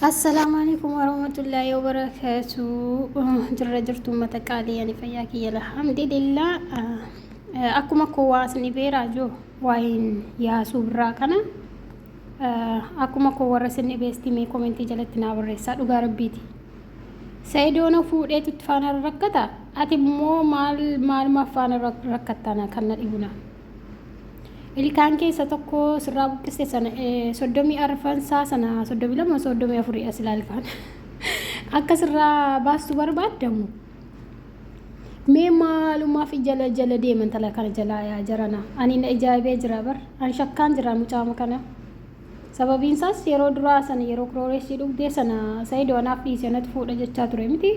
Assalaamu alaikum warahmatullaahi wabarakaatu. Jirra jirtu uummata qaalii ani fayyaa kiyya alhamdulillah. Akkuma koo waasni beeraa jiru waa'een yaasuu birraa kana akkuma koo warra isin dhibeesti mee komentii jalatti naa barreessaa dhugaa rabbiiti. Sa'idoona fuudheetu itti faana rakkata ati immoo maal maalumaaf faana rakkattana kan na dhibuna. Ilkaan keessa tokko sirraa buqqiste sana soddomii arfansaa sana 32 34 as ilaalkaan akka sirraa baastu barbaaddamu. Mee maalumaaf jala jala deeman tala kana jalaa yaa jarana. Ani na ajaa'ibee jira bar. Ani shakkaan jira mucaama kana. Sababiin isaas yeroo duraa sana yeroo kirooreessii dhugdee sana Sa'ido anaaf dhiise anatu fuudha jechaa ture miti.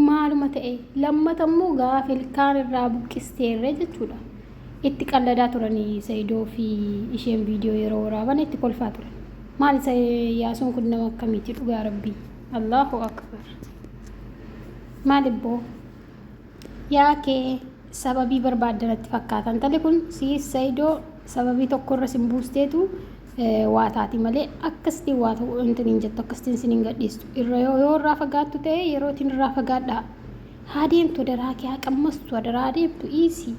Maaluma ta'e lammata immoo gaafa ilkaan irraa buqqisteerree jechuudha. Itti qalladaa turanii Sa'idoo fi isheen viidiyoo yeroo waraaban itti kolfaa turan. Maal isa yaasuun kun nama akkamiiti dhugaa rabbii. Allahu akbar. Maal ibboo? Yaa kee sababii barbaadda natti fakkaata. Intalli kun siis Sa'idoo sababii tokkorra sin buusteetu waa taati malee akkasitiin waa ta'u intin hin jettu akkasitiin sin hin gadhiistu. Irra yoo yoo irraa fagaattu ta'e yerootiin irraa fagaadhaa. Haa deemtu adaraa kee haa qammastu adaraa deemtu dhiisi.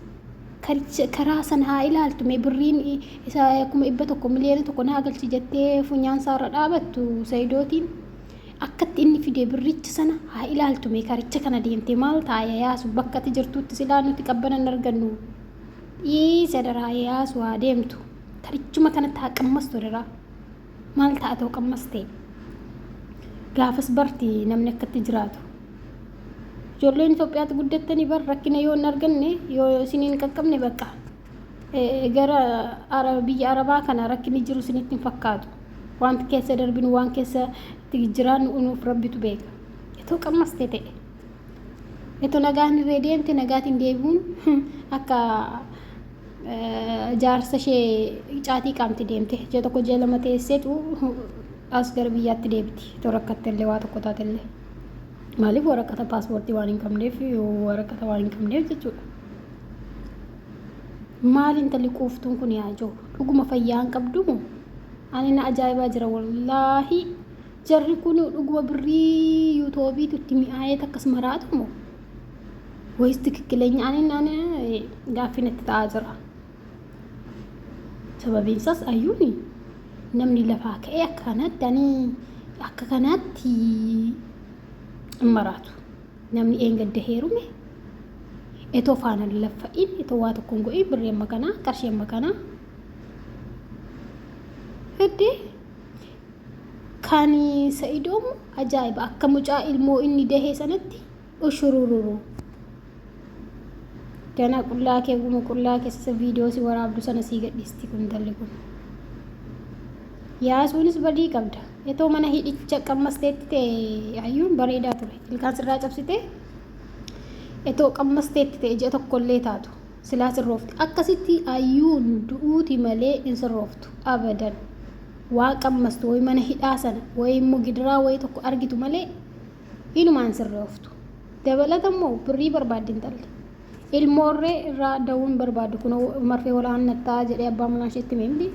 Karaa sana haa ilaaltu mee birriin isa 100,000 1,000,000 naa galchi jettee funyaan isaa irra dhaabattu Sa'idootiin. Akkatti inni fide birricha sana haa ilaaltu mee karicha kana deemtee maal ta'a yaa yaasu bakka ati jirtuutti silaa nuti qabbana hin argannu. Dhiisi adaraa yaa yaasu haa deemtu. Karichuma kanatti haa qammastu adaraa. Maal ta'a ta'u qammaste. Gaafas barti namni akkatti jiraatu. Ijoolleen Itoophiyaatti guddattanii bar rakkina yoo hin arganne yoo isiniin hin qaqqabne bakka gara biyya Arabaa kana rakkinni jiru isinitti hin fakkaatu. Wanti keessa darbinu waan keessa itti jiraannu nuuf rabbitu beeka. Itoo qammaste ta'e. Itoo nagaan irree deemte nagaatiin deebi'uun akka jaarsa ishee caatii qaamti deemte. Ji'a tokko ji'a lama teesseetu as gara biyyaatti deebiti. Itoo rakkatte illee waa tokko taate illee. Maaliif waraqata paaspoortii waan hin qabneef waraqata waan hin qabneef jechuudha. Maal intalli quuftuun kun yaa ijoo dhuguma fayyaa hin qabdu moo? Ani na ajaa'ibaa jira wallaahi. Jarri kun dhuguma birrii yuutoobiitu itti mi'aayee akkas maraatu moo? Wayis tikikkilenya ani ani gaaffii natti ta'aa jira. Sababiin isaas ayyuuni namni lafaa ka'ee akka kanaatti ani akka kanaatti hin maraatu. Namni eengadda heerume etoo faana hin laffa'in etoo waa tokko hin godhin birrii amma kanaa qarshii amma kanaa heddee kan sa'idoomu ajaa'iba akka mucaa ilmoo inni dahee sanatti ushurururu ganaa qullaa kee guma qullaa keessa viidiyoo si waraabdu sana sii gadhiisti kun intalli kun. Yaasuunis badii qabda. Etoo mana hidhicha qammasteetti ta'e hayyuun bareedaa ture. Ilkaan sirraa cabsitee etoo qammasteetti ta'e ji'a tokkollee taatu silaa sirroofti. Akkasitti hayyuun du'uuti malee hin sirrooftu abadan. Waa qammastu wayi mana hidhaa sana wayi immoo gidiraa wayi tokko argitu malee inumaan sirrooftu. Dabalata immoo birrii barbaaddi intalli. Ilmoorree irraa da'uu hin barbaaddu kunoo marfee walaannattaa jedhee abbaa manaa isheetti hime miti.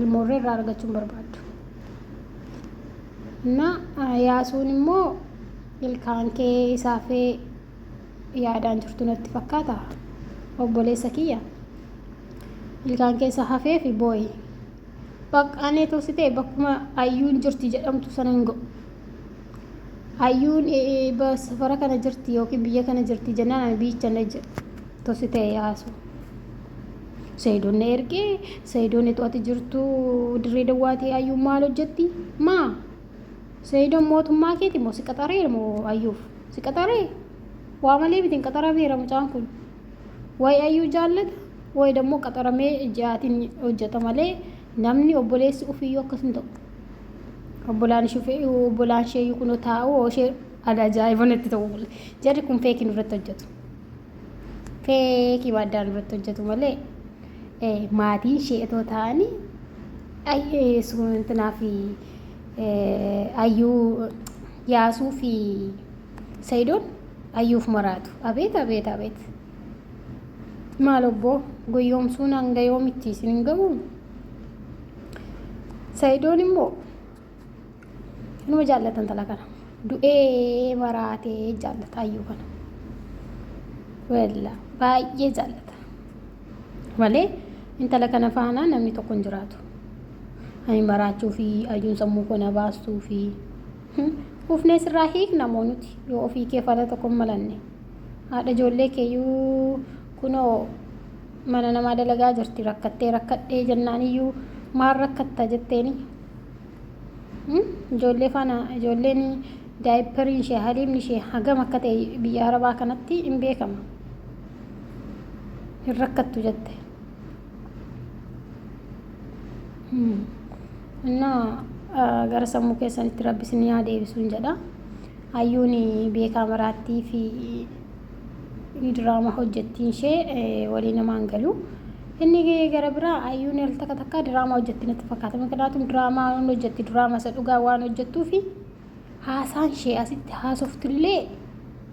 Ilmoorree irraa argachuu hin barbaaddu. Na yaasuun immoo ilkaan kee isaafee yaadaan jirtu natti fakkaata. Obboleessa kiyya ilkaan keessa hafee fi booyi. Bakka ani tosi ta'e bakkuma ayyuun jirti jedhamtu sana hin ga'u. Hayyuun safara kana jirti yookiin biyya kana jirti jennaan ani biyyicha na jedhu tosi ta'e yaasu. Sayidoon na ergee sayidoon itoo ati jirtu dirree dawwaatii hayyuun maal hojjetti? Maa? Sayidoon mootummaa keeti moo si qaxaree moo hayyuuf? Si qaxaree? Waa malee miti hin qaxarameera mucaan kun. Wayi hayyuu jaallata wayi dammoo qaxaramee ji'aatiin hojjeta malee namni obboleessi ofiiyyuu akkas hin ta'u. Obbolaan ishee obbolaan ishee iyyuu kunoo taa'u ishee ala ajaa'iba natti ta'u. Jarri kun feekii nurratti hojjetu. Feekii baaddaa nurratti hojjetu malee maatiin ishee itoo ta'anii intinaa fi ayyuu yaasuu fi sayidoon ayyuuf maraatu. Abeet abeet abeet. Maal obboo goyyoomsuun hanga yoomitti isin hin ga'u? Sayidoon immoo inuma jaallata intala kana. Du'ee maraatee jaallata ayyuu kana. Walla baay'ee jaallata. Malee intala kana faana namni tokko hin jiraatu. Ani maraachuu fi ayyuun sammuu koo na baastuu fi ufnee sirraa hiikna moo nuti yoo ofii kee fala tokko hin malanne. Haadha ijoollee keeyyuu kunoo mana namaa dalagaa jirti rakkattee rakkadhee jennaan iyyuu maal rakkatta jetteeni. Ijoollee faana ijoolleen daayipperiin ishee haliibni ishee hagam akka ta'e biyya arabaa kanatti hin beekama. Hin rakkattu jette. Innaa gara sammuu keessanitti rabbi isin haa deebisuun jedha. Hayyuun beekaa maraattii fi diraamaa hojjettiin ishee walii namaan galu. Inni gara biraa hayyuun al takka takka diraamaa hojjetti natti fakkaata. Miknaatum diraamaa waan hojjetti diraamaa isa dhugaa waan hojjettuufi haasaan ishee asitti haasoftullee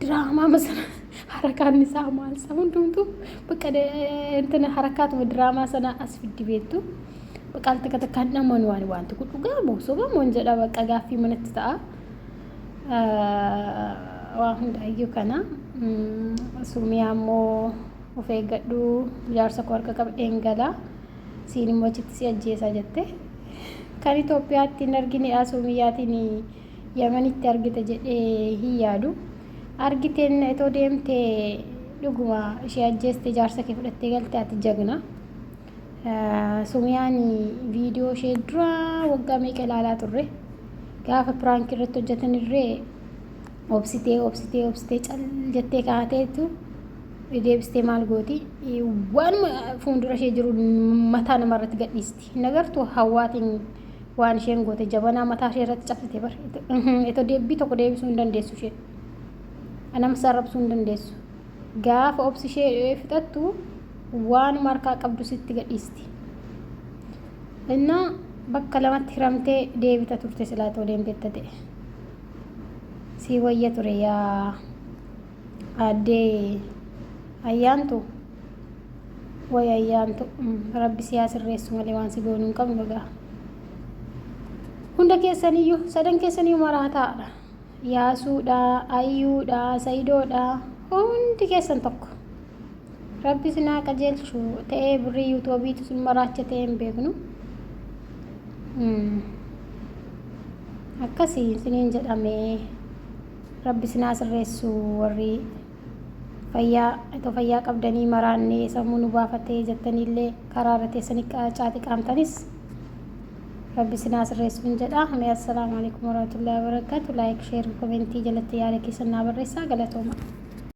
diraamaa masana harakaan isaa maal isaa hundumtuu bakka intina harakaatuma diraamaa sana as fiddi beektu. Bakka al takka takkaan namanu waan wanti kun dhugaa moo soba moo hin jedha bakka gaaffii manatti ta'a. Waa hundaayyuu kana sumiyaa immoo of eeggadhu jaarsa koo harka qabdheen gala siin immoo achitti si ajjeesa jette. Kan Itoophiyaatti hin arginedha sumiyyaatiin Yamanitti argite jedhee hin yaadu. Argiteen itoo deemte dhuguma ishee ajjeeste jaarsa kee fudhattee galte ati jagna. Sumiyaan viidiyoo ishee dura waggaa meeqa ilaalaa turre. Gaafa piraankii irratti hojjetan irree obsitee obsitee obsitee cal jettee kaateetu deebistee maal gooti waanuma fuuldura ishee jiru mataa namarratti gadhiisti. Hin agartuu hawaatiin waan isheen goote jabanaa mataa ishee irratti cabsite bar. Itoo deebbii tokko deebisuu hin dandeessu isheen. Nama sarrabsuu hin dandeessu. Gaafa obsi ishee fixattu waanuma harkaa qabdu sitti gadhiisti. Innaa bakka lamatti hiramtee deebita turte silaa itoo deemtetta ta'e. Sii wayya ture yaa aaddee ayyaantu. Way ayyaantu rabbi si haa sirreessu malee waan si goonuu hin qabnu egaa. Hunda keessaniyyuu sadan keessaniyyuu maraataadha. Yaasuudha, Ayyuudha, Sayidoodha hundi keessan tokko. Rabbi isin haa qajeelchu ta'ee birrii yuutuubiitu isin maraacha ta'ee hin beeknu. Akkasii isiniin jedhamee rabbi isin haa sirreessu warri fayyaa itoo fayyaa qabdanii maraannee sammuu nu baafatee jettaniillee karaa irra teessanii caatii qaamtanis rabbi isin haa sirreessuun jedha. Mee assalaamu alaikum warahmatullahi wabarakatuh. Laayik, sheer, komentii jalatti yaada keessan naa barreessaa galatooma.